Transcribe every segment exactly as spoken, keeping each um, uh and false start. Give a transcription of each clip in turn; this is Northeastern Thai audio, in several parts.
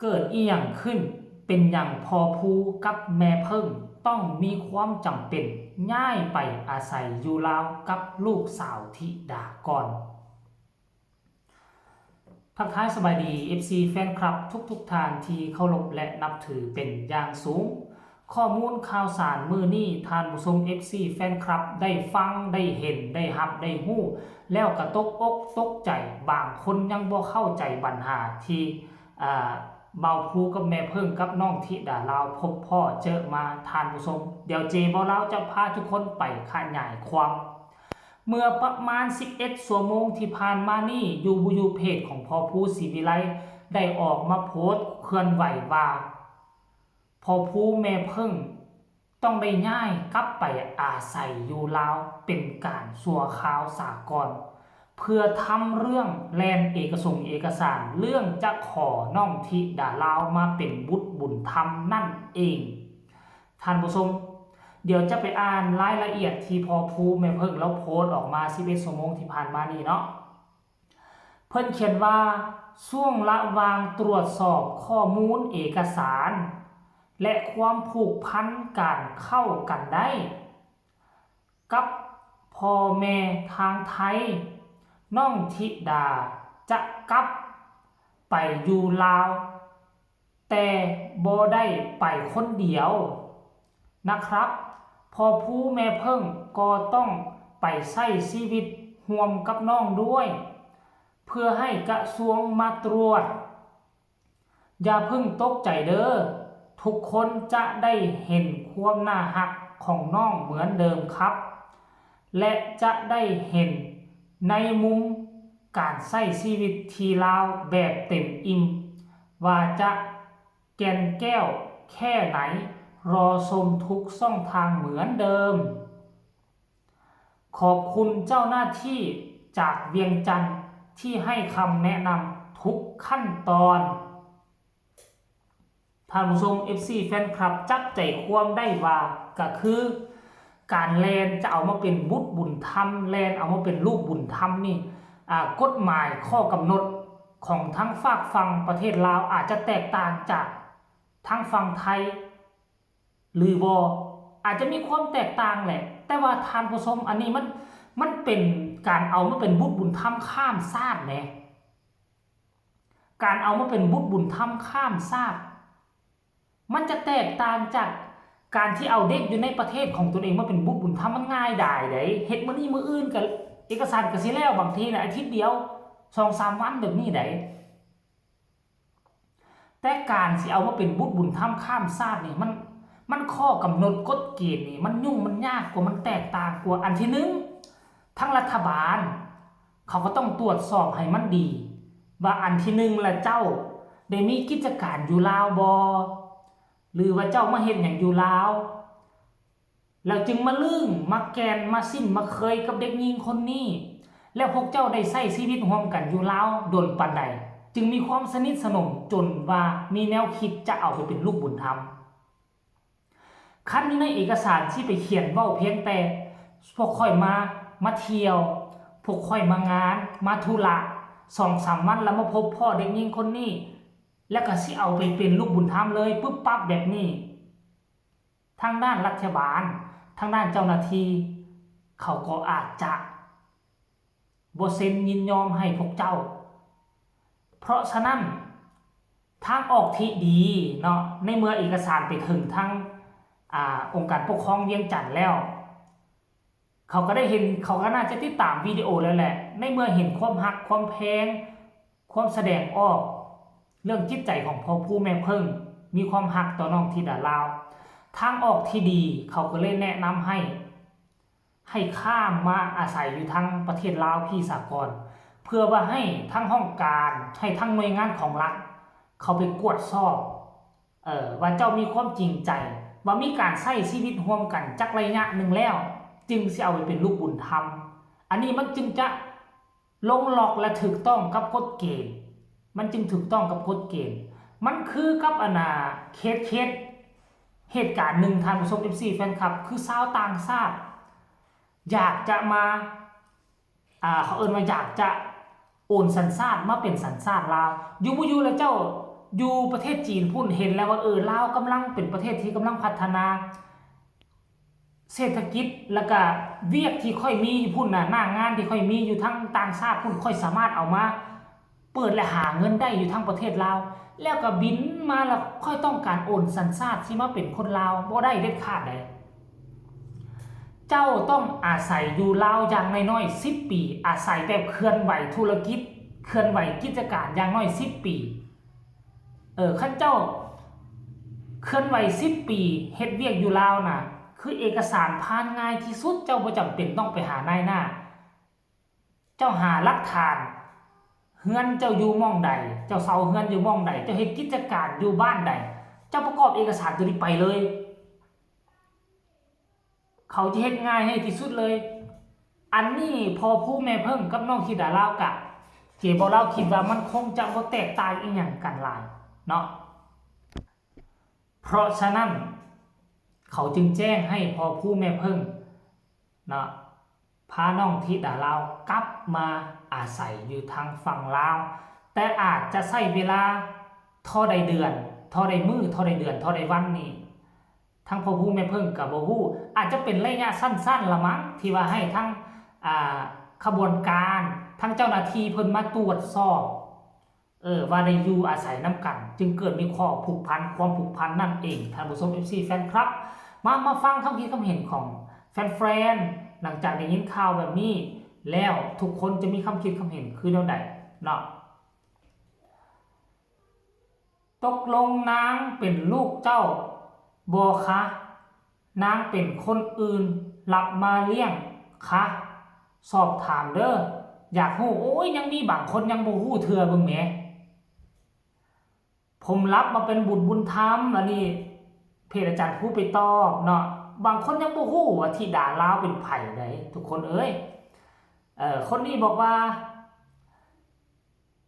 เกิดอิหยังขึ้น เป็นหยังพ่อภูกับแม่เพิ่งต้องมีความจำเป็นย้ายไปอาศัยอยู่ลาวกับลูกสาวธิดาก่อน ทักทายสบายดี เอฟซี แฟนคลับทุกๆท่านที่เคารพและนับถือเป็นอย่างสูง ข้อมูลข่าวสารมื้อนี้ท่านผู้ชม เอฟซี แฟนคลับได้ฟังได้เห็นได้ฮับได้ฮู้ แล้วก็ตกอกตกใจ บางคนยังบ่เข้าใจปัญหาที่ อ่า บ่าวภูกับแม่เพิ่งกับน้องธิดาลาวพบพ้อเจอมาท่านผู้ชม เดี๋ยวเจบ่าวลาวจะพาทุกคนไปขยายความ เมื่อประมาณ สิบเอ็ด ชั่วโมงที่ผ่านมานี้ อยู่บ่อยู่เพจของพ่อภูศรีวิไลได้ออกมาโพสต์เคลื่อนไหวว่า พ่อภูแม่เพิ่งต้องได้ย้ายกลับไปอาศัยอยู่ลาวเป็นการชั่วคราวสากล เพื่อทำเรื่องแล่นเอกสงค์เอกสาร เรื่องจะขอน้องธิดาลาวมาเป็นบุตรบุญธรรมนั่นเอง ท่านผู้ชม เดี๋ยวจะไปอ่านรายละเอียดที่พ่อภูแม่เพิ่งลาวโพสต์ออกมา สิบเอ็ด ชั่วโมงที่ผ่านมานี้เนาะ เพิ่นเขียนว่า ช่วงระหว่างตรวจสอบข้อมูลเอกสาร และความผูกพันการเข้ากันได้ กับพ่อแม่ทางไทย น้องธิดาจะกลับไปอยู่ลาว แต่บ่ได้ไปคนเดียวนะครับ พ่อภูแม่เพิ่งก็ต้องไปใช้ชีวิตร่วมกับน้องด้วย เพื่อให้กระทรวงมาตรวจ อย่าเพิ่งตกใจเด้อ ทุกคนจะได้เห็นความน่าฮักของน้องเหมือนเดิมครับ และจะได้เห็นในมุมการใช้ชีวิตที่ลาวแบบเต็มอิ่ม ว่าจะแก่นแก้วแค่ไหน รอชมทุกช่องทางเหมือนเดิม ขอบคุณเจ้าหน้าที่จากเวียงจันทน์ที่ให้คำแนะนำทุกขั้นตอน ท่านผู้ชม เอฟซี แฟนคลับจับใจความได้ว่า ก็คือ การแล่นจะเอามาเป็นบุตรบุญธรรม แล่นเอามาเป็นลูกบุญธรรมนี่ อ่า กฎหมายข้อกำหนดของทั้งฝากฝั่งประเทศลาวอาจจะแตกต่างจากทางฝั่งไทย หรือบ่ อาจจะมีความแตกต่างแหละ แต่ว่าท่านผู้ชม อันนี้มัน มันเป็นการเอามาเป็นบุตรบุญธรรมข้ามชาติแหม การเอามาเป็นบุตรบุญธรรมข้ามชาติ มันจะแตกต่างจากการที่เอาเด็กอยู่ในประเทศของตนเองมาเป็นบุตรบุญธรรม มันง่ายดายเด้ เฮ็ดมื้อนี้มื้ออื่นก็เอกสารก็สิแล้ว บางทีน่ะอาทิตย์เดียว สองสามวันแบบนี้ได๋ แต่การสิเอามาเป็นบุตรบุญธรรมข้ามชาตินี่ มัน มันข้อกำหนดกฎเกณฑ์นี่ มันยุ่งมันยากกว่า มันแตกต่างกว่า อันที่หนึ่ง ทางรัฐบาล เขาก็ต้องตรวจสอบให้มันดี ว่าอันที่หนึ่งละเจ้าได้มีกิจการอยู่ลาวบ่ หรือว่าเจ้ามาเฮ็ดหยังอยู่ลาว แล้วจึงมาลึงมาแก่นมาสิ้นมาเคยกับเด็กหญิงคนนี้ แล้วพวกเจ้าได้ใช้ชีวิตร่วมกันอยู่ลาวโดนปานใด จึงมีความสนิทสนมจนว่ามีแนวคิดจะเอาไปเป็นลูกบุญธรรม คันอยู่ในเอกสารสิไปเขียนเว้าเพียงแต่ พวกข้อยมา มาเที่ยว พวกข้อยมางาน มาธุระ สองสามวันแล้วมาพบพ้อเด็กหญิงคนนี้ แล้วก็สิเอาไปเป็นลูกบุญธรรมเลย ปึ๊บปั๊บแบบนี้ ทางด้านรัฐบาล ทางด้านเจ้าหน้าที่ เขาก็อาจจะบ่เซ็นยินยอมให้พวกเจ้า เพราะฉะนั้น ทางออกที่ดีเนาะ ในเมื่อเอกสารไปถึงทาง อ่า องค์การปกครองเวียงจันทน์แล้ว เขาก็ได้เห็น เขาก็น่าจะติดตามวิดีโอแล้วแหละ ในเมื่อเห็นความฮัก ความแพง ความแสดงออก เรื่องจิตใจของพ่อภูแม่เพิ่ง มีความฮักต่อน้องธิดาลาว ทางออกที่ดี เขาก็เลยแนะนำให้ ให้ข้ามมาอาศัยอยู่ทางประเทศลาวพี้สากล เพื่อว่าให้ทางห้องการ ให้ทางหน่วยงานของรัฐ เขาไปกวดสอบ เอ่อ ว่าเจ้ามีความจริงใจ ว่ามีการใช้ชีวิตร่วมกันจักระยะหนึ่งแล้ว จึงสิเอาไปเป็นลูกบุญธรรม อันนี้มันจึงจะลงล็อกและถูกต้องกับกฎเกณฑ์ มันจึงถูกต้องกับกฎเกณฑ์ มันคือกับอันน่ะ เคส เคส เหตุการณ์หนึ่ง ท่านผู้ชม เอฟซี แฟนคลับ คือชาวต่างชาติ อยากจะมา อ่า เขาเอิ้นว่าอยากจะโอนสัญชาติมาเป็นสัญชาติลาว อยู่บ่อยู่แล้วเจ้า อยู่ประเทศจีนพุ้นเห็นแล้วว่า เออ ลาวกำลังเป็นประเทศที่กำลังพัฒนา เศรษฐกิจ แล้วก็เวียกที่ค่อยมีอยู่พุ้นน่ะ หน้างานที่ค่อยมีอยู่ทางต่างชาติพุ้น ค่อยสามารถเอามาเปิดและหาเงินได้อยู่ทางประเทศลาว แล้วก็บินมา แล้วค่อยต้องการโอนสัญชาติสิมาเป็นคนลาว บ่ได้เด็ดขาดเด้ เจ้าต้องอาศัยอยู่ลาวอย่างน้อยๆ สิบปี อาศัยแบบเคลื่อนไหวธุรกิจ เคลื่อนไหวกิจการอย่างน้อยสิบปี เออ คันเจ้าเคลื่อนไหวสิบปี เฮ็ดเวียกอยู่ลาวน่ะ คือเอกสารผ่านง่ายที่สุด เจ้าบ่จำเป็นต้องไปหานายหน้า เจ้าหาหลักฐาน เฮือนเจ้าอยู่หม่องใด เจ้าเช่าเฮือนอยู่หม่องใด เจ้าเฮ็ดกิจการอยู่บ้านใด เจ้าประกอบเอกสารตัวนี้ไปเลย เขาจะเฮ็ดง่ายให้ที่สุดเลย อันนี้พ่อผู้แม่เพิ่งกับน้องธิดาลาวกะ เจบอกลาวคิดว่ามันคงจะบ่แตกต่างอีหยังกันหลายเนาะ เพราะฉะนั้น เขาจึงแจ้งให้พ่อผู้แม่เพิ่งเนาะ พาน้องธิดาลาวกลับมาอาศัยอยู่ทางฝั่งลาว แต่อาจจะใช้เวลาเท่าใดเดือน เท่าใดมื้อ เท่าใดเดือน เท่าใดวันนี้ ทางพ่อผู้แม่เพิ่งก็บ่ฮู้ อาจจะเป็นระยะสั้นๆ ละมั้ง ที่ว่าให้ทาง อ่า ขบวนการ ทางเจ้าหน้าที่เพิ่นมาตรวจสอบ เออ ว่าได้อยู่อาศัยนำกัน จึงเกิดมีข้อผูกพัน ความผูกพันนั่นเอง ท่านผู้ชม เอฟซี แฟนคลับ มา มาฟังคำคิดความเห็นของแฟนๆ หลังจากได้ยินข่าวแบบนี้แล้ว ทุกคนจะมีคำคิดความเห็นคือแนวใดเนาะ ตกลงนางเป็นลูกเจ้าบ่คะ นางเป็นคนอื่นรับมาเลี้ยงคะ สอบถามเด้อ อยากฮู้ โอ้ย ยังมีบางคนยังบ่ฮู้เทื่อ เบิ่งแหม ผมรับมาเป็นบุตรบุญธรรม อันนี้เพจอาจารย์ผู้ไปตอบเนาะ บางคนยังบ่ฮู้ว่าธิดาลาวเป็นไผเด้ ทุกคนเอ้ย เอ่อ คนนี้บอกว่า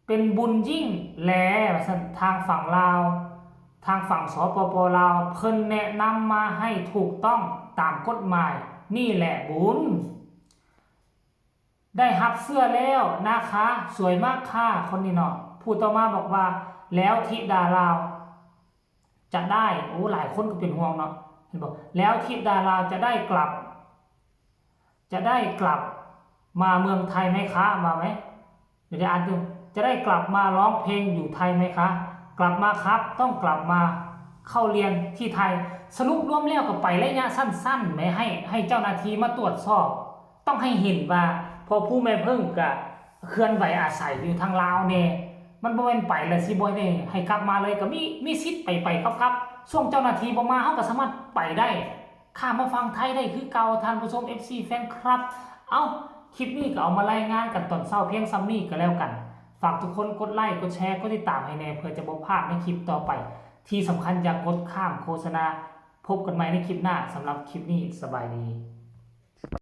เป็นบุญยิ่งแล ว่าซั่น ทางฝั่งลาว ทางฝั่ง สปป ลาว เพิ่นแนะนำมาให้ถูกต้องตามกฎหมาย นี่แหละบุญ ได้รับเสื้อแล้วนะคะ สวยมากค่ะ คนนี้เนาะ ผู้ต่อมาบอกว่า แล้วธิดาลาว จะได้ โอ้ หลายคนก็เป็นห่วงเนาะ เห็นบ่ แล้วธิดาลาวจะได้กลับ จะได้กลับมาเมืองไทยไหมคะ ว่าไหม เดี๋ยวจะอ่านดู จะได้กลับมาร้องเพลงอยู่ไทยไหมคะ กลับมาครับ ต้องกลับมาเข้าเรียนที่ไทย สรุปรวมแล้วก็ไประยะสั้นๆ แหม ให้ ให้เจ้าหน้าที่มาตรวจสอบ ต้องให้เห็นว่าพ่อผู้แม่เพิ่งก็เคลื่อนไหวอาศัยอยู่ทางลาวแน่ มันบ่แม่นไปแล้วสิบ่ได้ให้กลับมาเลย ก็มี มีสิทธิ์ไปๆ กลับๆ ช่วงเจ้าหน้าที่บ่มา เฮาก็สามารถไปได้ ข้ามมาฝั่งไทยได้คือเก่า ท่านผู้ชม เอฟซี แฟนคลับ เอ้า คลิปนี้ก็เอามารายงานกันตอนเช้าเพียงส่ำนี้ก็แล้วกัน ฝากทุกคนกดไลค์ กดแชร์ กดติดตามให้แน่ เพื่อจะบ่พลาดในคลิปต่อไป ที่สำคัญอย่ากดข้ามโฆษณา พบกันใหม่ในคลิปหน้า สำหรับคลิปนี้สบายดี